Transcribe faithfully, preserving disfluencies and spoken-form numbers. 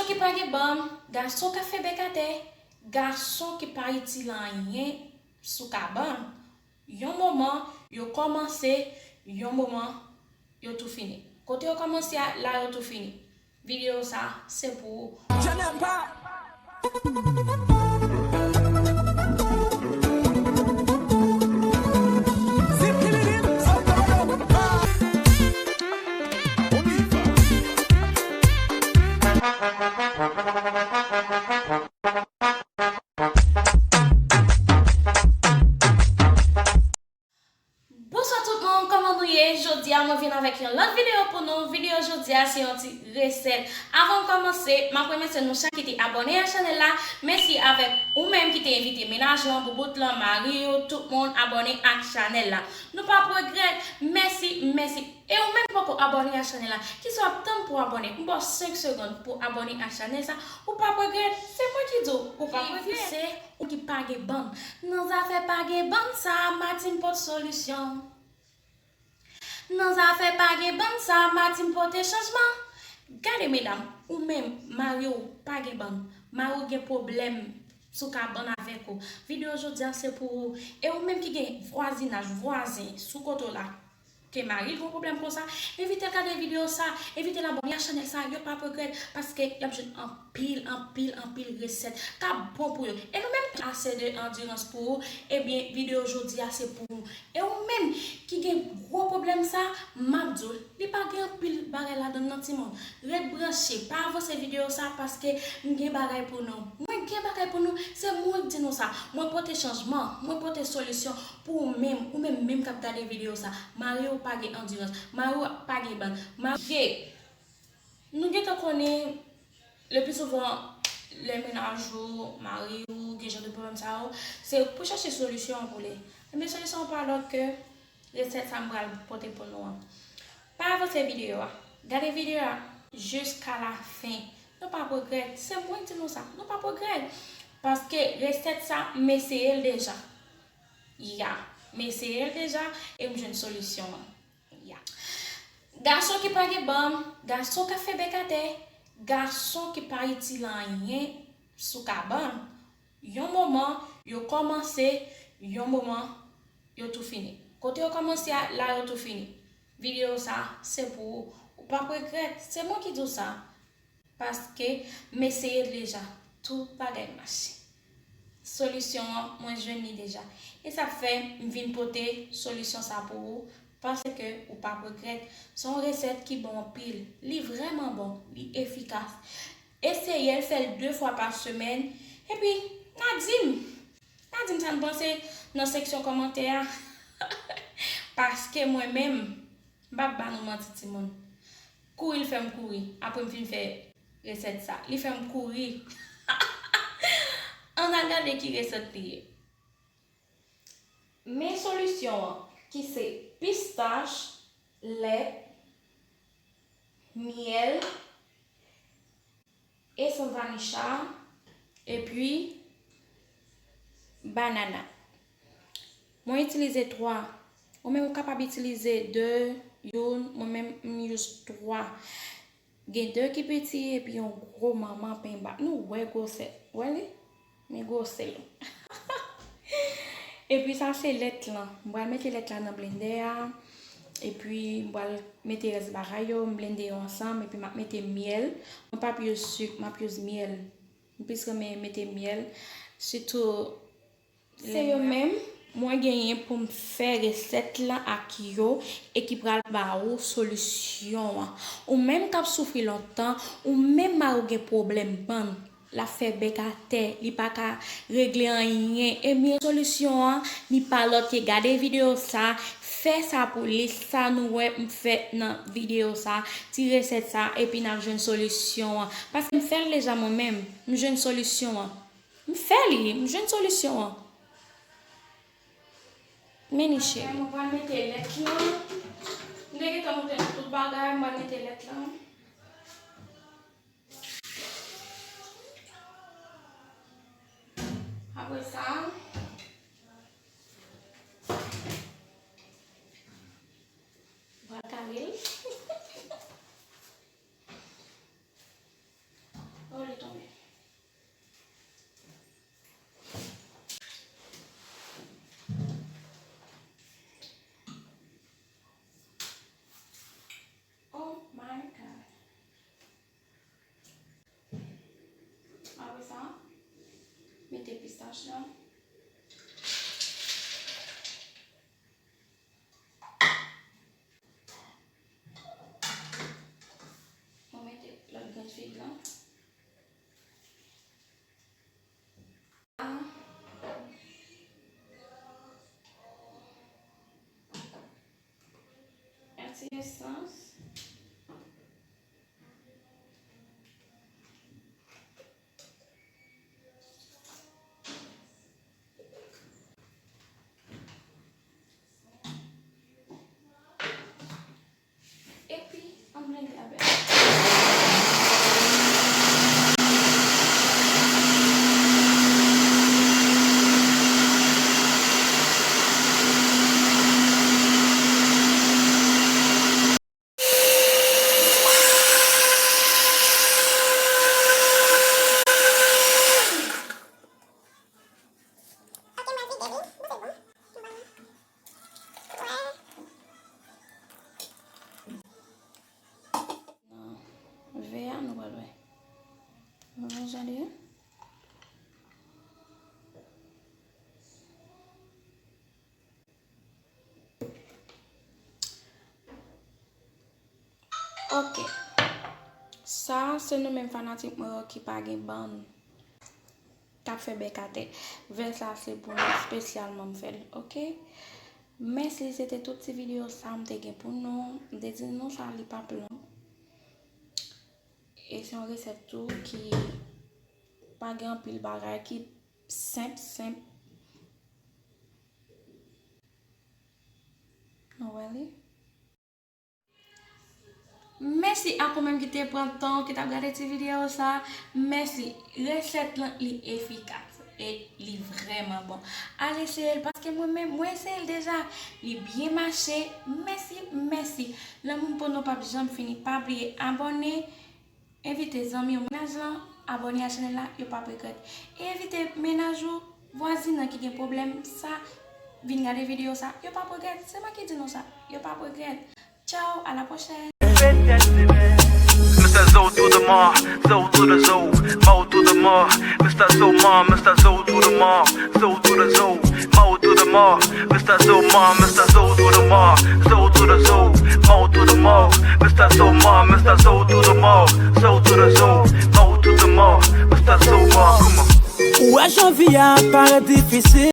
ki pa gen bann, gason k ap fè bèk atè, gason ki pa itil anyen sou kabann. Yon moman, yo kòmanse, yon moman, yo tou fini. Kote yo kòmanse a, la yo tou fini. Videyo sa, se pou ou. Je n'aime pas. Bonswa tout moun, kòman nou ye? Jodi a, mwen vin avèk yon lòt videyo pou nou. Videyo jodi a, se yon ti resèt. Avan m kòmanse, m ap remèsye nou chak ki te abòne a chanèl la. Mèsi avèk ou menm ki te envite mennaj lan, boubout lan, mari yo, tout moun abòne ak chanèl la. Nou p ap regrèt. Mèsi, mèsi. E ou menm ki poko abòne a chanèl la, kisa w ap tann pou abòne? M ba w senk segonn pou abòne a chanèl sa. Ou p ap regrèt. Se mwen ki di w, ou p ap regrèt. Ou ki pa gen bann. Nan zafè pa gen bann sa, Martine pote solisyon. Nan zafè pa gen bann sa, Martine pote chanjman. Gade medam, ou menm, mari w pa gen bann. Mari w gen pwoblèm sou kabann avèk ou. Videyo jodi a se pou ou. E ou menm ki gen vwazinaj, vwazen, sou kote w la, ke mari l gen pwoblèm konsa, envite l gade videyo sa, envite l abòne a chanèl sa, yo p ap regrèt, paske y ap jwenn anpil, anpil, anpil resèt k ap bon pou yo. E nou menm, ase de andirans pou ou, ebyen, videyo jodi a se pou ou. E ou menm ki gen gwo pwoblèm sa, m ap di w, li pa gen anpil bagay ladan l non timoun. Ret branche, pa avanse videyo sa, paske m gen bagay pou nou. Mwen gen bagay pou nou, se mwen k di nou sa. Mwen pote chanjman, mwen pote solisyon. Pou ou menm, ou menm menm k ap gade videyo sa, mari w pa gen andirans, mari w pa gen bann, mari, nou gentan konnen, le pli souvan, lè mennaj ou, mari w, gen jan de pwoblèm sa yo, se pou chache solisyon an pou li. Ebyen, solisyon an pa lòt ke resèt sa m pral pote pou nou an. Pa avanse videyo a. Gade videyo a jiska la fen. Nou p ap regrèt. Se mwen ki di nou sa. Nou p ap regrèt. Paske resèt sa, m eseye l deja. Ya, m eseye l deja e m jwenn solisyon an. Ya. Gason ki pa gen bann, gason k ap fè bèk atè, gason ki pa itil anyen sou kabann. Yon moman, yo kòmanse, yon moman, yo tou fini. Kote yo kòmanse a, la yo tou fini. Videyo sa, se pou ou. Ou p ap regrèt. Se mwen ki di w sa. Paske m eseye l deja, tout bagay mache. Solisyon an, mwen jwenn li deja. E sa fè m vin pote solisyon sa pou ou, paske ou p ap regrèt. Se yon resèt ki bon anpil. Li vrèman bon, li efikas. Eseye l, fè l de fwa pa semèn, epi n a di m. N a di m sa n panse nan seksyon kòmantè a. Paske mwen menm, m p ap ba nou manti timoun. Kouri l fè m kouri. Apre m fin fè resèt sa. Li fè m kouri. Ann al gade ki resèt li ye. Men solisyon an, ki se pistach, lèt, myèl, esans vanicha, epi banana. Mwen itilize twa. Ou menm ou kapab itilize de, youn, mwen menm m use twa. Gen de ki piti epi yon gwo manman penba. Nou wè gwosè. Wè li? Men gwosè yo. Epi sa se lèt lan. M pral mete lèt la nan blendè a. Epi m pral mete rès bagay yo, m blende yo ansanm, epi m ap mete myèl. Mwen p ap use sik, m ap use myèl. M plis renmen mete myèl. Sitou se yo menm mwen genyen pou m fè resèt lan ak yo e ki pral ba ou solisyon an. Ou menm k ap soufri lontan, ou menm mari w gen pwoblèm bann, l ap fè bèk atè, li pa ka regle anyen. Ebyen, solisyon an, li pa lòt ke gade videyo sa, fè sa pou li, sa nou wè m fè nan videyo sa, ti resèt sa, epi n ap jwenn solisyon an. Paske m fè l deja mwen menm, m jwenn solisyon an. M fè li, m jwenn solisyon an. Men li cheri. Mwen pral mete lèt lan. M te gentan montre nou tout bagay, mwen mete lèt lan. Apre sa, mwen kale l. Oh, Tach la. Mwen mete lòt grenn fig lan. Yon ti esans. Epi, ann blende avè l. Nan vè a, nou pral wè. Nou wè jan li ye? Ok. Sa, se nou menm fanatik mwen yo ki pa gen bann k ap fè bèk atè. Vè sa, se pou nou espesyalman m fè l, ok? Mèsi, se te tout ti videyo sa m te gen pou nou. M te di nou sa, li p ap long. E se yon resèt tou ki pa gen anpil bagay, ki senp, senp. Nou wè li? Mèsi ak ou menm ki te pran tan w, ki t ap gade ti videyo sa. Mèsi. Resèt lan, li efikas. E li vrèman bon. Al eseye l, paske mwen menm, mwen eseye l deja. Li byen mache. Mèsi, mèsi. Lanmou m pou nou p ap janm fini. Pa bliye abòne. Envite zanmi w, mennaj lan, abòne a chanèl la, yo p ap regrèt. E envite mennaj ou, vwazin nan ki gen pwoblèm sa, vin gade videyo sa, yo p ap regrèt. Se mwen ki di nou sa, yo p ap regrèt. Tchao, à la prochaine. Mister Zo to the Mo, Zo to the Zo, Mo to the Mo, Mister Zo Mo, Mister Zo to the Mo, Zo to the Zo, Mo to the Mo, Mister Zo Mo, Mister Zo to the Mo, Zo to the Zo, Mo to the Mo, Mister Zo Mo, Mister Zo to the Mo, Zo to the Zo, Mo to the Mo, Mister Zo Mo, come on. Ou wè jan vi a parèt difisil.